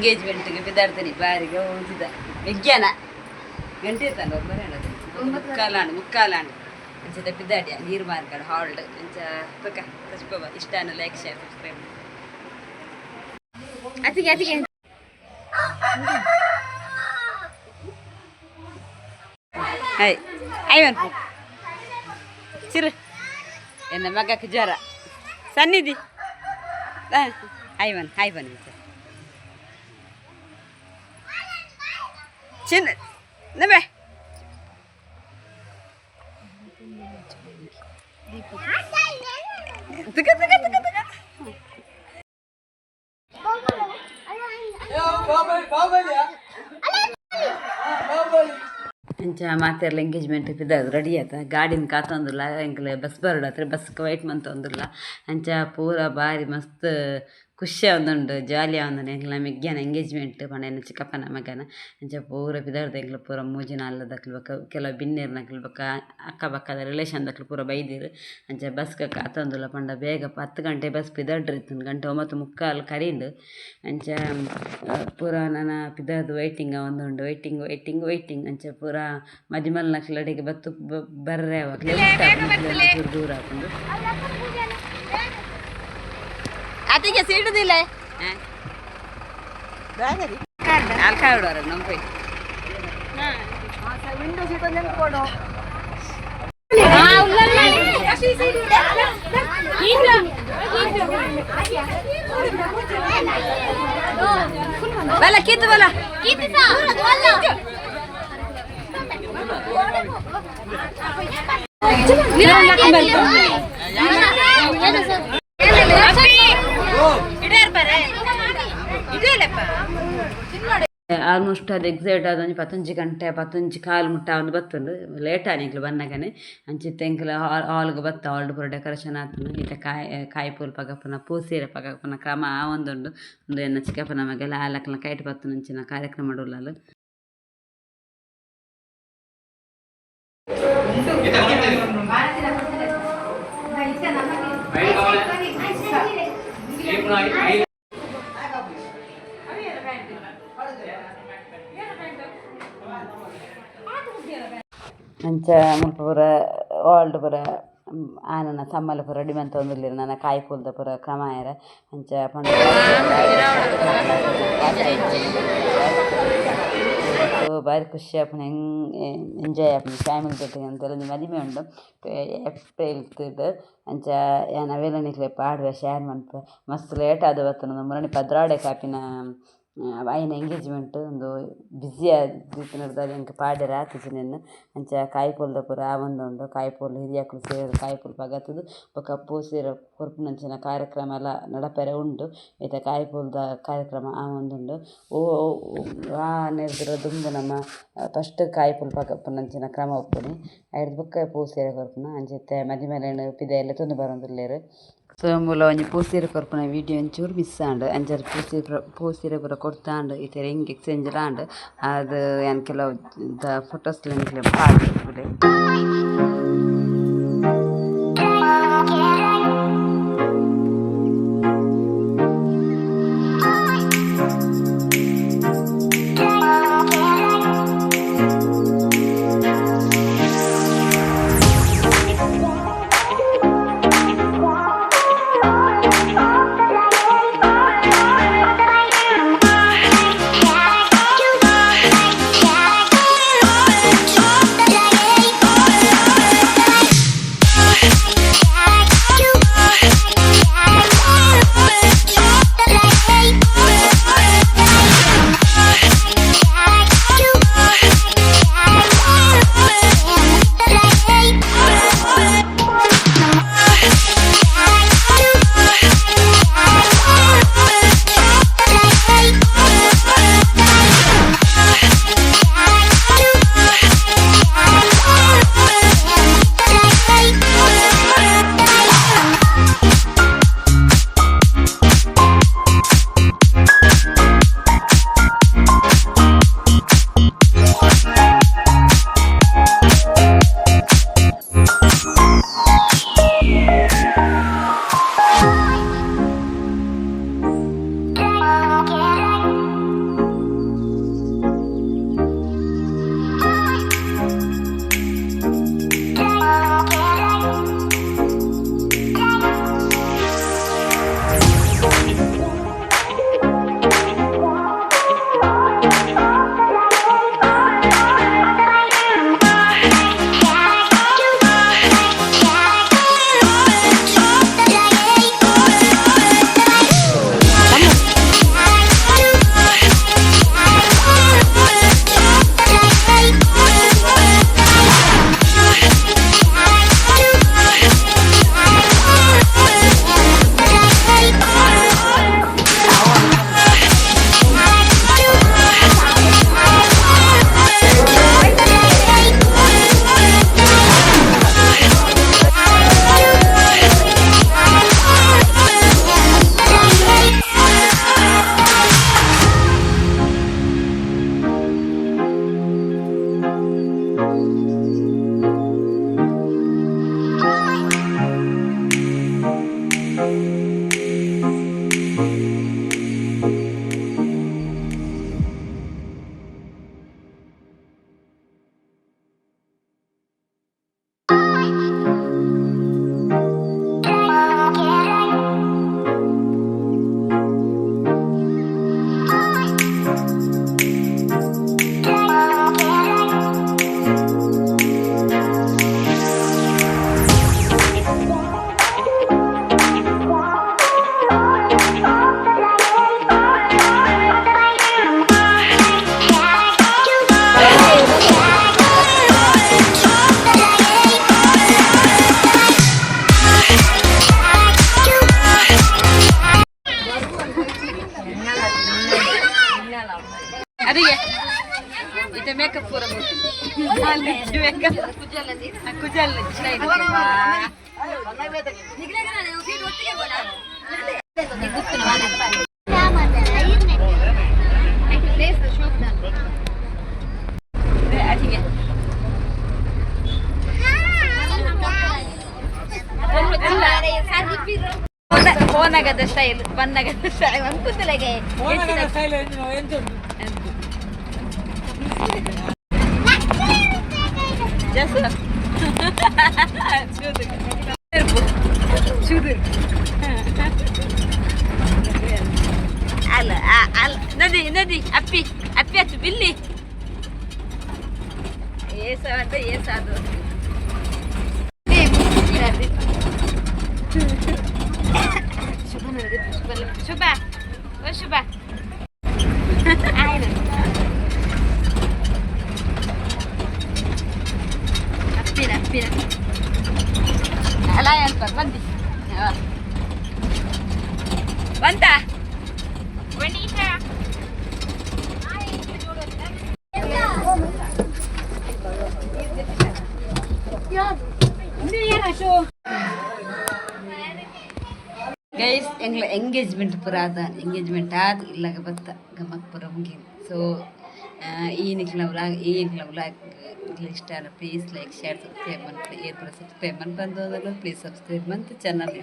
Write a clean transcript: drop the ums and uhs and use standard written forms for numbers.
ಎಂಗೇಜ್ಮೆಂಟ್ಗೆ ಪಿದಾಡ್ತೀನಿ ಬಾರಿಗೆ ಹೋಗಿದ ವಿಜ್ಞಾನ ಗಂಟೆ ಇರ್ತಾನೆ ಒಬ್ಬರೇ ಮುಕ್ಕಾಲಾಂಡ್ ಮುಕ್ಕಾಲಾಂಡ್ ಅಂಚದ ಪಿದಾಡಿಯ ನೀರು ಮಾರ್ಕಡ್ ಹಾಲ್ಡ್ ಅಂಚ ತುಕ ತಚ್ಕೋಬ ಇಷ್ಟ ಲೈಕ್, ಶೇರ್, ಸಬ್ಸ್ಕ್ರೈಬ್. ಅತಿಗೆ ಅತಿಗೆ. ಹಾಯ್ ಐವನ್ ಚಿರು ಎನ್ನ ಮಗಕ್ಕೆ ಜ್ವರ ಸನ್ನಿಧಿ. ಐವನ್ ಐವನ್ ಚಿನ್ನ ನಮೆ. ತುಕ ತುಕ ತುಕ ತುಕ. ಅಂಚ ಮಾತೆರ್ಲ ಎಂಗೇಜ್ಮೆಂಟ್ ಪಿದಾದ್ ರೆಡಿ ಆತ. ಗಾಡಿನ ಕಾತೊಂದುಲ್ಲ. ಎಂಕ್ಲೆ ಬಸ್ ಬರಡತ್ರೆ ಬಸ್ಗೆ ವೈಟ್ ಮಂತೊಂದುಲ್ಲ. ಅಂಚ ಪೂರ ಬಾರಿ ಮಸ್ತ್ ಖುಷಿ ಆವೊಂದುಂಡು, ಜಾಲಿ ಆವೊಂದುಂಡು. ಎಂಕ್ಲ ಮೆಗ್ಯನ ಎಂಗೇಜ್ಮೆಂಟ್ ಪಂಡ ಎನ್ನ ಚಿಕ್ಕಪ್ಪನ ಮಗನ. ಅಂಚ ಪೂರ ಪಿದಾಡ್ದ ಎಂಕ್ಲ ಪೂರ ಮೂಜಿ ನಾಲ್ದಕ್ಲು ಬೊಕ ಕೆಲವು ಬಿನ್ನೆರ್ನಕ್ಲು ಬೊಕ ಅಕ್ಕ ಪಕ್ಕದ ರಿಲೇಷನ್ ದಕ್ಲು ಪೂರ ಬೈದೆರ್. ಅಂಚ ಬಸ್ಗೆ ಕಾತೊಂದುಲ್ಲ. ಪಂಡ ಬೇಗ 10 ಗಂಟೆ ಬಸ್ ಪಿದಾಡ್ರೆ ಇತ್ತುಂಡು. ಗಂಟೆ 9:45 ಕರೀಂಡು. ಅಂಚ ಪೂರ ನನ ಪಿದಾಡ್ದ್ ವೈಟಿಂಗ್ ಆವೊಂದುಂಡು. Waiting, waiting, waiting. ಅಂಚ ಪೂರ ಮದಿಮಲ್ನಕ್ಲ್ ಅಡೆಗ್ ಬತ್ತು ಬರ್ರೆ ಅಕ್ಲೆ ಚೂರು ದೂರ ಆಪುಂಡು. ಅತಿಗೆ ಸೀಟುದಿಲ್ಲ. ನಾಲ್ಕು ನಂಪೈ. ವಿಂಡೋ ಸೀಟ್ ಒಂದು ಕೊಡು. ಬಲ ಕೀತು ಬಲ. ಆಲ್ಮೋಸ್ಟ್ ಅದು ಎಕ್ಸಾಕ್ಟ್ ಅದು ಒಂಜಿ ಪತ್ತೊಂಜಿ ಗಂಟೆ ಪತ್ತೊಂಜಿ ಕಾಲು ಮುಟ್ಟ ಒಂದು ಬತ್ತುಂಡು. ಲೇಟ್ ಆನಿ ಎಂಕ್ಲು ಬನ್ನಗನೆ. ಅಂಚಿತ್ತೆ ಎಂಕ್ಲು ಹಾಲ್ ಹಾಲ್ಗ್ ಬತ್ತ. ಹಾಲ್ಡ್ ಪೂರ ಡೆಕೋರೇಷನ್ ಆತುಂಡು. ಇತ್ತೆ ಕಾಯಿ ಕಾಯಿ ಪೂಲು ಪಗಪುನ, ಪೂ ಸೀರೆ ಪಗಪುನ ಕ್ರಮ ಆವೊಂದುಂಡು. ಉಂದು ಎನ್ನ ಚಿಕ್ಕಪ್ಪನ ಮಗಲ ಆಲಕ್ಲ ಕೈಟ್ ಪತ್ತುನಂಚಿನ ಕಾರ್ಯಕ್ರಮ ಉಳ್ಳಲು. ಅಂಚ ಮುಲ್ಪ ಪೂರ ಹಾಲ್ಡ್ ಪೂರ ಆನನ ಸಮ್ಮಲೆ ಪೂರ ರೆಡಿ ಮಂತೊಂದುಲ್ಲೆರ್. ನನ ಕಾಯಿ ಪೂಲ್ದ ಪೂರ ಕ್ರಮ ಆಯೆರೆ. ಅಂಚ ಪಂಡ ಬಾರಿ ಖುಷಿ ಆಪುಂಡು, ಎಂಜಾಯ್ ಆಪುಂಡು ಫ್ಯಾಮಿಲಿ ದೊಟ್ಟಿಗೆ. ಅಂತೆಲ್ಲ ಒಂಜಿ ಮದಿಮೆ ಉಂಡು ಏಪ್ರಿಲ್. ಅಂಚ ಯಾನ್ ಅವೆಲ ನಿಕ್ಲೆ ಪಾಡುವೆ, ಶೇರ್ ಮನ್ಪುವೆ. ಮಸ್ತ್ ಲೇಟ್ ಆದ್ ಬತ್ತುಂಡು. ಮುರಣಿ 12 ಆಪಿನ ಆಯಿನ ಎಂಗೇಜ್ಮೆಂಟ್. ಉಂದು ಬ್ಯುಸಿ ಆದಿತ್ತಿನರ್ದಾದ್ ಎಂಕ್ ಪಾಡೆರೆ ಆತಿಜಿ ನೆನ್ನ್. ಅಂಚ ಕಾಯಿ ಪೂಲ್ದ ಪೂರ ಆವೊಂದುಂಡು. ಕಾಯಿ ಪೂಲು ಹಿರಿಯಕುಲು ಸೇರ್ದ್ ಕಾಯಿ ಪೂಲು ಪಗತುದು ಬೊಕ ಪೂ ಸೀರೆ ಕೊರ್ಪುನಂಚಿನ ಕಾರ್ಯಕ್ರಮ ಲ ನಡಪೆರೆ ಉಂಡು. ಇತ್ತೆ ಕಾಯಿ ಪೂಲ್ದ ಕಾರ್ಯಕ್ರಮ ಆವೊಂದುಂಡು. ಓ ವಾ ನೆರ್ದ್ ದುಂಬು ನಮ ಫಸ್ಟ್ ಕಾಯಿ ಪೂಲು ಪಗಪುನಂಚಿನ ಕ್ರಮ ಉಪ್ಪುನಿ. ಐರ್ದ್ ಬೊಕ ಪೂ ಸೀರೆ ಕೊರ್ಪುನ. ಅಂಚ ಇತ್ತೆ ಮದಿಮಲೆನ್ ಪಿದಯಿ ಲೆತೊಂದು ಬರೊಂದುಲ್ಲೆರ್. ಸೊ ಮೂಲ ಒಂಜಿ ಪೂ ಸೀರೆ ಕೊರ್ಪುನ ವಿಡಿಯೋ ಒಂಚೂರು ಮಿಸ್ ಆಂಡ್. ಅಂಚ ಪೂ ಸೀರೆ ಪೂ ಸೀರೆ ಪೂರ ಕೊರ್ತಾಂಡ್. ಇತ್ತೆ ರಿಂಗ್ ಎಕ್ಸ್ಚೇಂಜ್ ಲ ಆಂಡ್. ಅದು ಯಾನ್ ಕೆಲವು ದ ಫೋಟೋಸ್ ನಿಕ್ಲೆಗ್ ಪಾಡ್ಡೆ. ಅಡಿಗೆ ಇತ್ತೆ ಮೇಕಪ್ ಪೂರ ಮೇಕಪ್ ಕುಜಲ್. ಅಡಿಗೆ ಫೋನಾಗದ ಸ್ಟೈಲ್, ಬನ್ನಗದ ಸ್ಟೈಲ್ ಅನ್ಕುತ್ತಲಗೆ. ಜಸ್ಟ್ ಅಲ್ಲ ಅಲ್ಲ, ನದಿ ನದಿ ಅಪ್ಪಿ ಅಪ್ಪಿ ಅತ್ತು ಬಿಲ್ಲಿ ಏಸ ಅಂತ ಏಸಾದು. ಶುಭ, ಓ ಶುಭ. ಅಪ್ಪಿನ ಅಪ್ಪಿನ ಅಲ್ಲ ಅಲ್ಪ ಬಂದಿ ಬಂತ. ಗೈಸ್, ಎಂಗ್ಲ ಎಂಗೇಜ್ಮೆಂಟ್ ಪೂರ ಆದ. ಎಂಗೇಜ್ಮೆಂಟ್ ಆದ ಇಲ್ಲಾಗ ಬತ್ತ ಗಮ್ಮತ್ ಪೂರ ಮುಗಿ. ಸೊ ಈ ನಿಕ್ಲ ವ್ಲಾಗ್, ಈ ಎಂಕ್ಲ ವ್ಲಾಗ್ ಇಷ್ಟ ಪ್ಲೀಸ್ ಲೈಕ್, ಶೇರ್, ಸಬ್ಸ್ಕ್ರೈಬ್ ಮನ್ಪುಲೆ. ಏರ್ ಪೂರ ಸಬ್ಸ್ಕ್ರೈಬ್ ಮನ್ಪಂದು ಪ್ಲೀಸ್ ಸಬ್ಸ್ಕ್ರೈಬ್ ಮಂತ್ ಚಾನಲ್.